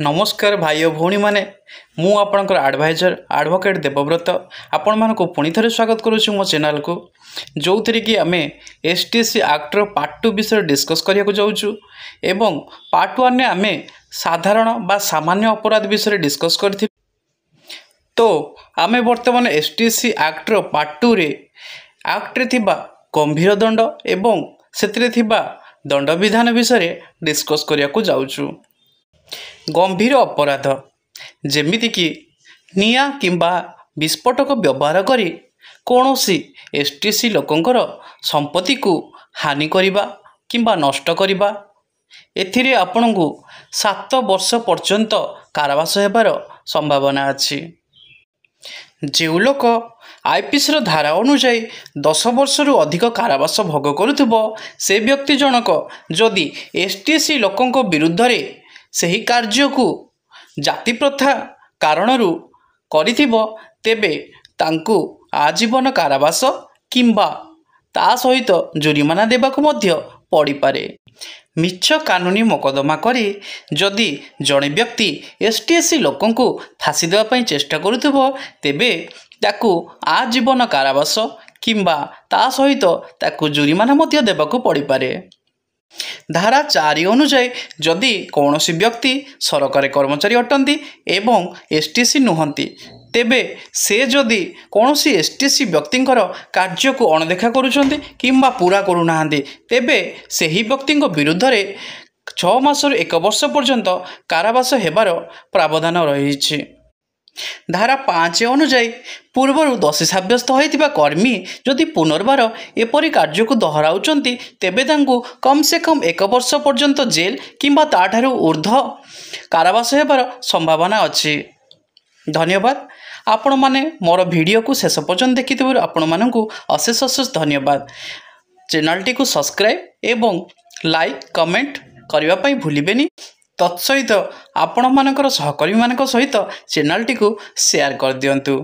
ନମସ୍କାର ଭାଇ ଓ ଭଉଣୀମାନେ, ମୁଁ ଆପଣଙ୍କର ଆଡ଼ଭାଇଜର ଆଡ଼ଭୋକେଟ୍ ଦେବବ୍ରତ ଆପଣମାନଙ୍କୁ ପୁଣି ଥରେ ସ୍ୱାଗତ କରୁଛି ମୋ ଚ୍ୟାନେଲକୁ, ଯେଉଁଥିରେ କି ଆମେ S T S C actor part 2 ବିଷୟରେ ଡିସ୍କସ୍ କରିବାକୁ ଯାଉଛୁ। ଏବଂ ପାର୍ଟ 1ରେ ଆମେ ସାଧାରଣ ବା ସାମାନ୍ୟ ଅପରାଧ ବିଷୟରେ ଡିସ୍କସ୍ କରିଥିଲୁ। ତ ଆମେ ବର୍ତ୍ତମାନ S T S C actor part 2ରେ ଆକ୍ଟରେ ଥିବା ଗମ୍ଭୀର ଦଣ୍ଡ ଏବଂ ସେଥିରେ ଥିବା ଦଣ୍ଡବିଧାନ ବିଷୟରେ ଡିସ୍କସ୍ କରିବାକୁ ଯାଉଛୁ। ଗମ୍ଭୀର ଅପରାଧ ଯେମିତିକି ନିଆଁ କିମ୍ବା ବିସ୍ଫୋଟକ ବ୍ୟବହାର କରି କୌଣସି ଏସ୍ ଟି ଏସ୍ ସି ଲୋକଙ୍କର ସମ୍ପତ୍ତିକୁ ହାନି କରିବା କିମ୍ବା ନଷ୍ଟ କରିବା, ଏଥିରେ ଆପଣଙ୍କୁ 7 ବର୍ଷ ପର୍ଯ୍ୟନ୍ତ କାରାବାସ ହେବାର ସମ୍ଭାବନା ଅଛି। ଯେଉଁ ଲୋକ ଆଇପିସିର ଧାରା ଅନୁଯାୟୀ 10 ବର୍ଷରୁ ଅଧିକ କାରାବାସ ଭୋଗ କରୁଥିବ, ସେ ବ୍ୟକ୍ତି ଜଣକ ଯଦି ଏସ୍ ଟି ଏସ୍ ସି ଲୋକଙ୍କ ବିରୁଦ୍ଧରେ ସେହି କାର୍ଯ୍ୟକୁ ଜାତିପ୍ରଥା କାରଣରୁ କରିଥିବ, ତେବେ ତାଙ୍କୁ ଆଜୀବନ କାରାବାସ କିମ୍ବା ତା ସହିତ ଜୋରିମାନା ଦେବାକୁ ମଧ୍ୟ ପଡ଼ିପାରେ। ମିଛ କାନୁନି ମୋକଦ୍ଦମା କରି ଯଦି ଜଣେ ବ୍ୟକ୍ତି ଏସ୍ ଟି ଏସ୍ ସି ଲୋକଙ୍କୁ ଫାଶୀ ଦେବା ପାଇଁ ଚେଷ୍ଟା କରୁଥିବ, ତେବେ ତାକୁ ଆଜୀବନ କାରାବାସ କିମ୍ବା ତା ସହିତ ତାକୁ ଜୋରିମାନା ମଧ୍ୟ ଦେବାକୁ ପଡ଼ିପାରେ। ଧାରା 4 ଅନୁଯାୟୀ ଯଦି କୌଣସି ବ୍ୟକ୍ତି ସରକାରୀ କର୍ମଚାରୀ ଅଟନ୍ତି ଏବଂ ଏସ୍ ଟି ଏସ୍ ସି ନୁହନ୍ତି, ତେବେ ସେ ଯଦି କୌଣସି ଏସ୍ ଟି ଏସ୍ ସି ବ୍ୟକ୍ତିଙ୍କର କାର୍ଯ୍ୟକୁ ଅଣଦେଖା କରୁଛନ୍ତି କିମ୍ବା ପୂରା କରୁନାହାନ୍ତି, ତେବେ ସେହି ବ୍ୟକ୍ତିଙ୍କ ବିରୁଦ୍ଧରେ 6 ମାସରୁ ଏକ ବର୍ଷ ପର୍ଯ୍ୟନ୍ତ କାରାବାସ ହେବାର ପ୍ରାବଧାନ ରହିଛି। ଧାରା 5 ଅନୁଯାୟୀ ପୂର୍ବରୁ ଦୋଷୀ ସାବ୍ୟସ୍ତ ହୋଇଥିବା କର୍ମୀ ଯଦି ପୁନର୍ବାର ଏପରି କାର୍ଯ୍ୟକୁ ଦୋହରାଉଛନ୍ତି, ତେବେ ତାଙ୍କୁ କମ୍ ସେ କମ୍ ଏକ ବର୍ଷ ପର୍ଯ୍ୟନ୍ତ ଜେଲ୍ କିମ୍ବା ତା'ଠାରୁ ଉର୍ଦ୍ଧ୍ୱ କାରାବାସ ହେବାର ସମ୍ଭାବନା ଅଛି। ଧନ୍ୟବାଦ। ଆପଣମାନେ ମୋର ଭିଡ଼ିଓକୁ ଶେଷ ପର୍ଯ୍ୟନ୍ତ ଦେଖିଥିବାରୁ ଆପଣମାନଙ୍କୁ ଅଶେଷ ଅଶେଷ ଧନ୍ୟବାଦ। ଚ୍ୟାନେଲଟିକୁ ସବସ୍କ୍ରାଇବ୍ ଏବଂ ଲାଇକ୍, କମେଣ୍ଟ କରିବା ପାଇଁ ଭୁଲିବେନି। ତତ୍ସହିତ ଆପଣମାନଙ୍କର ସହକର୍ମୀମାନଙ୍କ ସହିତ ଚ୍ୟାନେଲଟିକୁ ସେୟାର କରିଦିଅନ୍ତୁ।